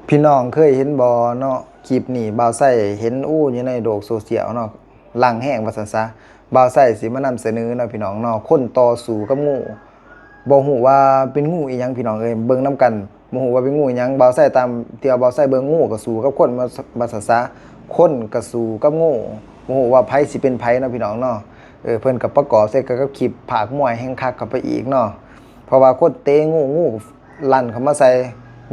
ພີ່ນ້ອງເຄີຍເຫັນບໍ່ເນາະ ຄລິບນີ້ບ່າວໄຊເຫັນ ໂອ້ ຢູ່ໃນໂລກໂຊຊຽວເນາະ ຫຼັ່ງແຮງວ່າຊັ້ນຊະ. ບ່າວໄຊຊິມານຳສະເໜີເນາະພີ່ນ້ອງເນາະ ຄົນຕໍ່ສູ້ກັບງູ ບໍ່ຮູ້ວ່າເປັນງູອີ່ຫຍັງພີ່ນ້ອງເອີຍ ເບິ່ງນຳກັນ. ບໍ່ຮູ້ວ່າເປັນງູອີ່ຫຍັງ ບ່າວໄຊຕາມທີ່ວ່າບ່າວໄຊເບິ່ງ ງູກໍສູ້ກັບຄົນວ່າ ວ່າຊັ້ນຊະ ຄົນກໍສູ້ກັບງູ ບໍ່ຮູ້ວ່າໃຜຊິເປັນໃຜເນາະພີ່ນ້ອງເນາະ. ເອີ ເພິ່ນກໍປະກອບໃສ່ກັບຄລິບພາກມວຍແຮງຄັກເຂົ້າໄປອີກເນາະ ເພາະວ່າຄົນເຕະງູ ງູ ລັນເຂົ້າມາໃສ່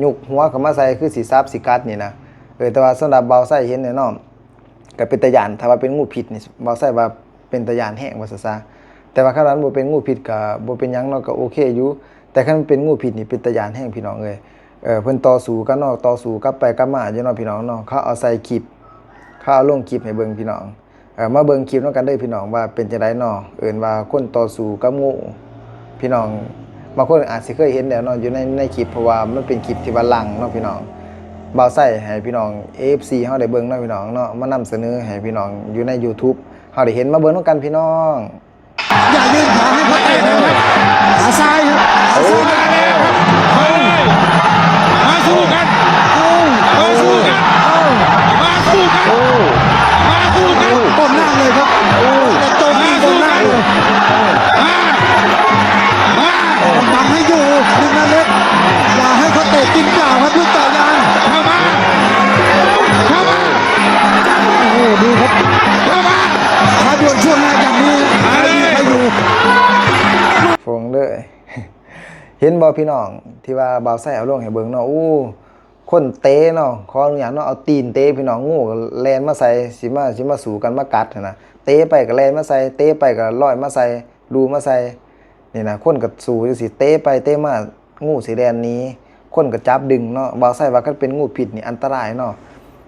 ຍົກຫົວເຂົ້າມາໃສ່ ຄືຊິສັບຊິກັດນີ້ນະ. ເອີ ແຕ່ວ່າສຳລັບບ່າວໄຊເຫັນແນ່ນອນ ກໍເປັນຕາຢ້ານ ຖ້າວ່າເປັນງູພິດນີ້ ບ່າວໄຊວ່າເປັນຕາຢ້ານແຮງວ່າຊັ້ນຊະ. ແຕ່ວ່າຄັນວ່າມັນບໍ່ເປັນງູພິດກໍບໍ່ເປັນຫຍັງເນາະ ກໍໂອເຄຢູ່ ແຕ່ຄັນມັນເປັນງູພິດນີ້ເປັນຕາຢ້ານແຮງພີ່ນ້ອງເອີຍ. ເອີ ເພິ່ນຕໍ່ສູ້ກັນເນາະ ຕໍ່ສູ້ກັບໄປກັບມາຢູ່ເນາະພີ່ນ້ອງເນາະ ເຂົາເອົາໃສ່ຄລິບ ເຂົາເອົາລົງຄລິບໃຫ້ເບິ່ງພີ່ນ້ອງ. ເອີ ມາເບິ່ງຄລິບນຳກັນເດີພີ່ນ້ອງວ່າເປັນຈັ່ງໃດເນາະ ເອີ້ນວ່າຄົນຕໍ່ສູ້ກັບງູ. ພີ່ນ້ອງບາງຄົນອາດຊິເຄີຍເຫັນແລ້ວເນາະ ຢູ່ໃນ ໃນຄລິບ ເພາະວ່າມັນເປັນຄລິບທີ່ວ່າດັງເນາະພີ່ນ້ອງ. ບ່າວໄຊໃຫ້ພີ່ນ້ອງ ເອັຟຊີ ເຮົາໄດ້ເບິ່ງເນາະພີ່ນ້ອງເນາະ ມານຳສະເໜີໃຫ້ພີ່ນ້ອງຢູ່ໃນ YouTube ເຮົາໄດ້ເຫັນ ມາເບິ່ງນຳກັນພີ່ນ້ອງ. ຢ່າยื่นขาให้เขาเตะนะครับ ขาซ้ายครับ เอามาแล้วครับ เอา มาสู้กัน เอา มาสู้กัน เอา มาสู้กัน เอา มาสู้กัน ก้มหน้าเลยครับ เอา แต่โจมตีก้มหน้าเลย มา มา บังให้อยู่ หนึ่ง เมตร อย่าให้เขาเตะกินเปล่าครับ ลูกเจาะยาง เข้ามา เข้ามา โอ้โห ดูครับ เข้ามา ท้าดวลช่วงหน้าอย่างนี้ ใครมีใครอยู่ ຟົງເລີຍ ເຫັນບໍ່ພີ່ນ້ອງ ທີ່ວ່າບ່າວໄຊເອົາລົງໃຫ້ເບິ່ງເນາະ. ໂອ້ ຄົນເຕະເນາະ ຂໍອະນຸຍາດເນາະ ເອົາຕີນເຕະພີ່ນ້ອງ ງູກໍແລ່ນມາໃສ່ ຊິມາ ຊິມາສູ້ກັນ ມາກັດຫັ້ນນະ. ເຕະໄປກໍແລ່ນມາໃສ່ ເຕະໄປກໍລອຍມາໃສ່ ລູມາໃສ່ ນີ້ນະ. ຄົນກໍສູ້ຈັ່ງຊີ້ ເຕະໄປເຕະມາ ງູຊິແລ່ນໜີ ຄົນກໍຈັບດຶງເນາະ. ບ່າວໄຊວ່າຄັນເປັນງູພິດນີ້ອັນຕະລາຍເນາະ.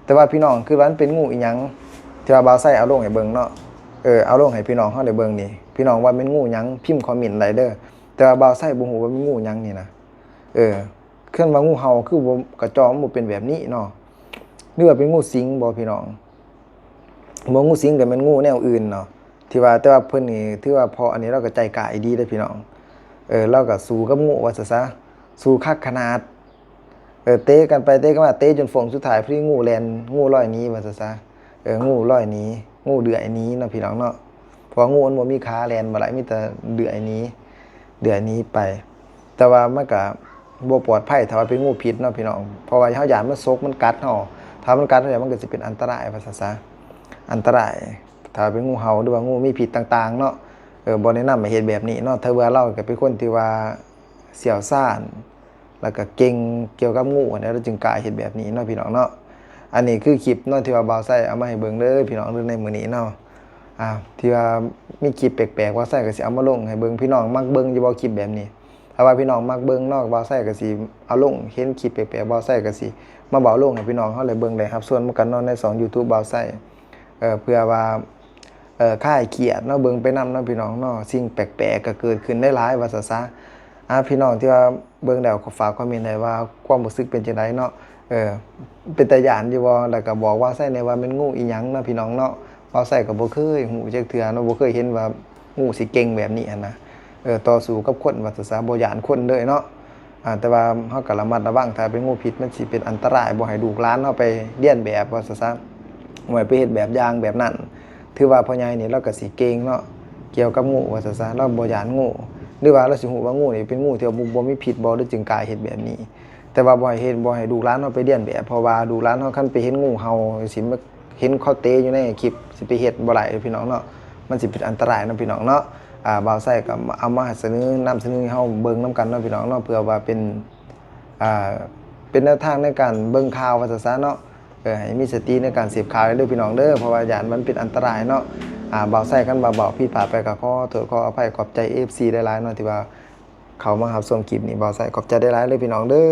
ແຕ່ວ່າພີ່ນ້ອງຄິດວ່າມັນເປັນງູອີ່ຫຍັງ ທີ່ວ່າບ່າວໄຊເອົາລົງໃຫ້ເບິ່ງເນາະ ເອີ ເອົາລົງໃຫ້ພີ່ນ້ອງເຮົາໄດ້ເບິ່ງນີ້ ພີ່ນ້ອງວ່າແມ່ນງູຫຍັງ ພິມຄອມເມັນໄດ້ເດີ. ແຕ່ວ່າບ່າວໄຊບໍ່ຮູ້ວ່າແມ່ນງູຫຍັງນີ້ນະ ເອີ ຄັນວ່າງູເຫົ່າຄືບໍ່ ກະຈອກມັນບໍ່ເປັນແບບນີ້ເນາະ ຫຼືວ່າເປັນງູສິງບໍ່ພີ່ນ້ອງ? ບໍ່ ງູສິງກໍແມ່ນງູແນວອື່ນເນາະ ທີ່ວ່າ ແຕ່ວ່າເພິ່ນນີ້ຖືວ່າ ເພາະອັນນີ້ລາວກໍໃຈກ້າອີ່ຫຼີເດ້ພີ່ນ້ອງ. ເອີ ລາວກໍສູ້ກັບງູວ່າຊັ້ນຊະ ສູ້ຄັກຂະໜາດ ເອີ ເຕະກັນໄປເຕະກັນມາ ເຕະຈົນຟົງ ສຸດທ້າຍພໍດີງູແລ່ນ ງູລອຍໜີວ່າຊັ້ນຊະ. ເອີ ງູລອຍໜີ ງູເດືອຍໜີເນາະພີ່ນ້ອງເນາະ ເພາະວ່າງູມັນບໍ່ມີຂາ ແລ່ນບໍ່ໄດ້ ມີແຕ່ເດືອຍໜີ ເດືອຍໜີໄປ. ແຕ່ວ່າມັນກະບໍ່ປອດໄພຖ້າວ່າເປັນງູພິດເນາະພີ່ນ້ອງ ເພາະວ່າເຮົາຢ້ານມັນສົກມັນກັດເຮົາ ຖ້າມັນກັດເຮົາແລ້ວມັນກໍຊິເປັນອັນຕະລາຍວ່າຊັ້ນຊະ ອັນຕະລາຍ. ຖ້າວ່າເປັນງູເຫົ່າ ຫຼືວ່າງູມີພິດຕ່າງໆເນາະ ເອີ ບໍ່ແນະນຳໃຫ້ເຮັດແບບນີ້ເນາະ. ຖ້າວ່າລາວກໍເປັນຄົນທີ່ວ່າຊ່ຽວຊານ ແລ້ວກໍເກັ່ງກ່ຽວກັບງູຫັ້ນແຫຼະ ລາວຈຶ່ງກ້າເຮັດແບບນີ້ເນາະພີ່ນ້ອງເນາະ. ອັນນີ້ຄືຄລິບເນາະ ທີ່ວ່າບ່າວໄຊເອົາມາໃຫ້ເບິ່ງເດີພີ່ນ້ອງເດີ ໃນມື້ນີ້ເນາະ ອ່າ ທີ່ວ່າມີຄລິບແປກໆ ບ່າວໄຊກໍຊິເອົາມາລົງໃຫ້ເບິ່ງ. ພີ່ນ້ອງມັກເບິ່ງຢູ່ບໍ່ຄລິບແບບນີ້? ຖ້າວ່າພີ່ນ້ອງມັກເບິ່ງເນາະ ບ່າວໄຊກໍຊິເອົາລົງ ເຫັນຄລິບແປກໆ ບ່າວໄຊກໍຊິມາເວົ້າລົງໃຫ້ພີ່ນ້ອງເຮົາໄດ້ເບິ່ງໄດ້ຮັບຊົມນຳກັນເນາະ ໃນຊ່ອງ YouTube ບ່າວໄຊ ເພື່ອວ່າ ເອີ ຄາຍຄຽດເນາະ ເບິ່ງໄປນຳເນາະພີ່ນ້ອງເນາະ ສິ່ງແປກໆກໍເກີດຂຶ້ນໄດ້ຫຼາຍວ່າຊັ້ນຊະ. ອ່າ ພີ່ນ້ອງທີ່ວ່າເບິ່ງແລ້ວກໍຝາກຄອມເມັນໄດ້ວ່າຄວາມຮູ້ສຶກເປັນຈັ່ງໃດເນາະ ເອີ ເປັນຕາຢ້ານຢູ່ບໍ່? ແລ້ວກໍບອກບ່າວໄຊແດ່ວ່າແມ່ນງູອີ່ຫຍັງເນາະພີ່ນ້ອງເນາະ. ບ່າວໄຊກໍບໍ່ເຄີຍຮູ້ຈັກເທື່ອເນາະ ບໍ່ເຄີຍເຫັນວ່າງູຊິເກັ່ງແບບນີ້ຫັ້ນນະ ເອີ ຕໍ່ສູ້ກັບຄົນວ່າຊັ້ນຊະ ບໍ່ຢ້ານຄົນເລີຍເນາະ. ອ່າ ແຕ່ວ່າເຮົາກໍລະມັດລະວັງ ຖ້າເປັນງູພິດມັນຊິເປັນອັນຕະລາຍ ບໍ່ໃຫ້ລູກຫຼານເຮົາໄປລຽນແບບວ່າຊັ້ນຊະ ບໍ່ໃຫ້ໄປເຮັດແບບຢ່າງແບບນັ້ນ. ຖືວ່າພໍ່ໃຫຍ່ນີ້ລາວກໍຊິເກັ່ງເນາະ ກ່ຽວກັບງູວ່າຊັ້ນຊະ ລາວບໍ່ຢ້ານງູ ຫຼືວ່າລາວຊິຮູ້ວ່າງູນີ້ເປັນງູທີ່ວ່າບໍ່ ບໍ່ມີພິດບໍ່ ຫຼືຈຶ່ງກ້າເຮັດແບບນີ້. ແຕ່ວ່າບໍ່ໃຫ້ເຮັດ ບໍ່ໃຫ້ລູກຫຼານເຮົາໄປລຽນແບບ ເພາະວ່າລູກຫຼານເຮົາຄັນໄປເຫັນງູເຫົ່າ ຊິມາ ເຫັນເຂົາເຕະຢູ່ໃນຄລິບ ຊິໄປເຮັດບໍ່ໄດ້ເດ້ພີ່ນ້ອງເນາະ ມັນຊິເປັນອັນຕະລາຍເນາະພີ່ນ້ອງເນາະ. ອ່າ ບ່າວໄຊກໍເອົາມາສະເໜີ ນຳສະເໜີໃຫ້ເຮົາເບິ່ງນຳກັນເນາະພີ່ນ້ອງເນາະ ເພື່ອວ່າເປັນ ອ່າ ເປັນແນວທາງໃນການເບິ່ງຂ່າວວ່າຊັ້ນຊະເນາະ ເອີ ໃຫ້ມີສະຕິໃນການເສບຂ່າວເດີພີ່ນ້ອງເດີ ເພາະວ່າຢ້ານມັນເປັນອັນຕະລາຍເນາະ. ອ່າ ບ່າວໄຊຄັນວ່າເວົ້າຜິດພາດໄປກໍຂໍໂທດຂໍອະໄພ ຂອບໃຈເອັຟຊີຫຼາຍໆເນາະ ທີ່ວ່າເຂົ້າມາຮັບຊົມຄລິບນີ້ ບ່າວໄຊຂອບໃຈຫຼາຍໆເດີພີ່ນ້ອງເດີ.